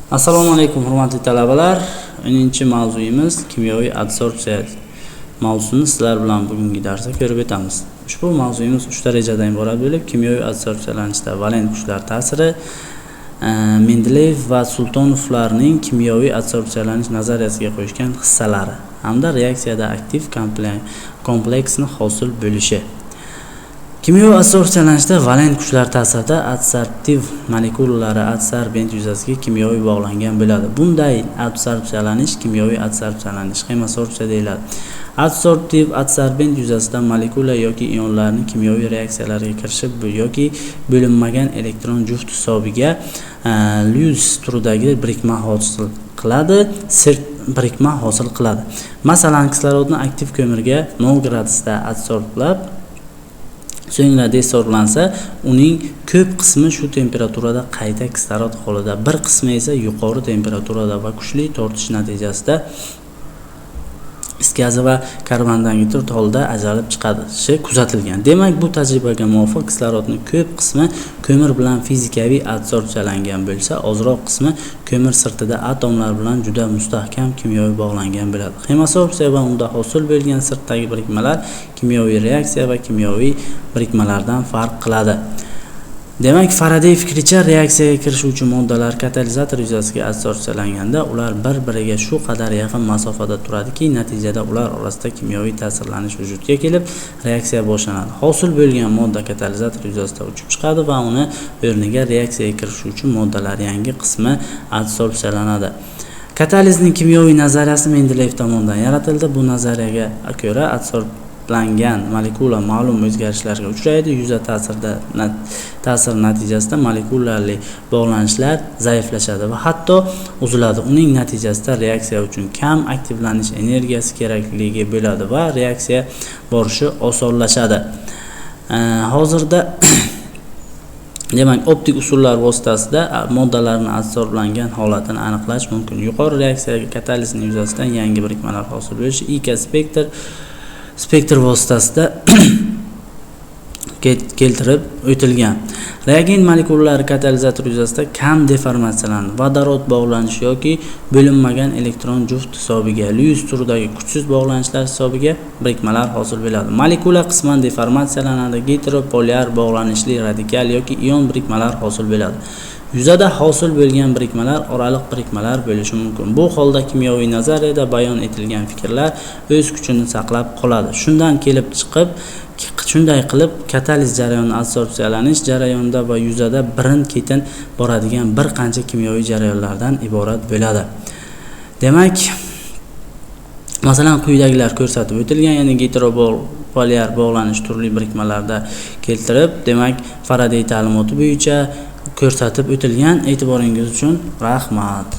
Assalomu alaykum, hurmatli talabalar. 10-mavzuyimiz kimyoviy adsorbsiya mavzusini sizlar bilan bugungi darsda ko'rib o'tamiz. Ushbu mavzuyimiz 3 darajadan iborat bo'lib, kimyoviy adsorbsiyalanishda valent kuchlar ta'siri, Mendeleyev va Sultonovlarning kimyoviy adsorbsiyalanish nazariyasiga qo'shgan hissalari hamda reaksiyada aktiv kompleksni hosil bo'lishi. Kimyoviy adsorbsiyalanishda valent kuchlar ta'sirida adsorbtiv molekulalari adsorbent yuzasiga kimyoviy bog'langan bo'ladi. Bunday adsorbsiyalanish kimyoviy adsorbsiyalanish, xemasorbsiya deyiladi. Adsorbtiv adsorbent yuzasida molekula yoki ionlarning kimyoviy reaksiyalarga kirishib yoki bo'linmagan elektron juft hisobiga Lewis turidagi birikma hosil qiladi, birikma hosil qiladi. Masalan, kislorodni aktiv ko'mirga 0 gradusda adsorblab, so'ngra desorblansa, uning ko'p qismi shu temperaturada qayta kislorod holida, bir qismi esa yuqori temperaturada va kuchli tortish natijasida is gazi va karbondioksid holida ajralib chiqarishi kuzatilgan. Demak, bu tajribaga muvofiq kislorodning ko'p qismi ko'mir bilan fizikaviy adsorbsiyalangan bo'lsa, ozroq qismi ko'mir sirtida atomlar bilan juda mustahkam kimyoviy bog'langan bo'ladi. Xemasorbsiya va unda hosil bo'lgan sirtdagi birikmalar kimyoviy reaksiya va kimyoviy birikmalardan farq qiladi. Demak, Faradey fikricha, reaksiyaga kirishuvchi moddalar katalizator yuzasiga adsorbsiyalanganda ular bir-biriga shu qadar yaqin masofada turadiki, natijada ular orasida kimyoviy ta'sirlanish vujudga kelib, reaksiya boshlanadi. Hosil bo'lgan modda katalizator yuzasida uchib chiqadi va uni o'rniga reaksiyaga kirishuvchi moddalar yangi qismi adsorbsiyalanadi. Katalizning kimyoviy nazariyasi Mendeleyev tomonidan yaratildi. Bu nazariyaga ko'ra adsorblangan molekula ma'lum o'zgarishlarga uchraydi. Yuza ta'sir natijasida molekulali bog'lanishlar zaiflashadi va hatto uziladi. Uning natijasida reaksiya uchun kam aktivlanish energiyasi kerakligi bo'ladi va reaksiya borishi osonlashadi. Hozirda demak, optik usullar vositasida moddalarni adsorblangan holatini aniqlash mumkin. Yuqori reaksiya katalizning yuzasidan yangi birikmalar hosil bo'lishi IK spektr vositasida keltirib o'tilgan. Reagent molekulalari katalizator yuzasida kam deformatsiyalanadi. Vodorod bog'lanishi yoki bo'linmagan elektron juft hisobiga Lewis turidagi kuchsiz bog'lanishlar hisobiga birikmalar hosil bo'ladi. Molekula qisman deformatsiyalanadi, geteropolyar bog'lanishli radikal yoki ion birikmalar hosil bo'ladi. Yuzada hosil bo'lgan birikmalar oraliq birikmalar bo'lishi mumkin. Bu holda kimyoviy nazariyada bayon etilgan fikrlar o'z kuchini saqlab qoladi. Shundan kelib chiqib, shunday qilib kataliz jarayoni adsorbsiyalanish jarayonida va yuzada birin-ketin boradigan bir qancha kimyoviy jarayonlardan iborat bo'ladi. Demak, masalan, quyidagilar ko'rsatib o'tilgan, ya'ni geteropolyar bog'lanish turli birikmalarda keltirib, demak, Faradey ta'limoti bo'yicha ko'rsatib o'tilgan. E'tiboringiz uchun rahmat.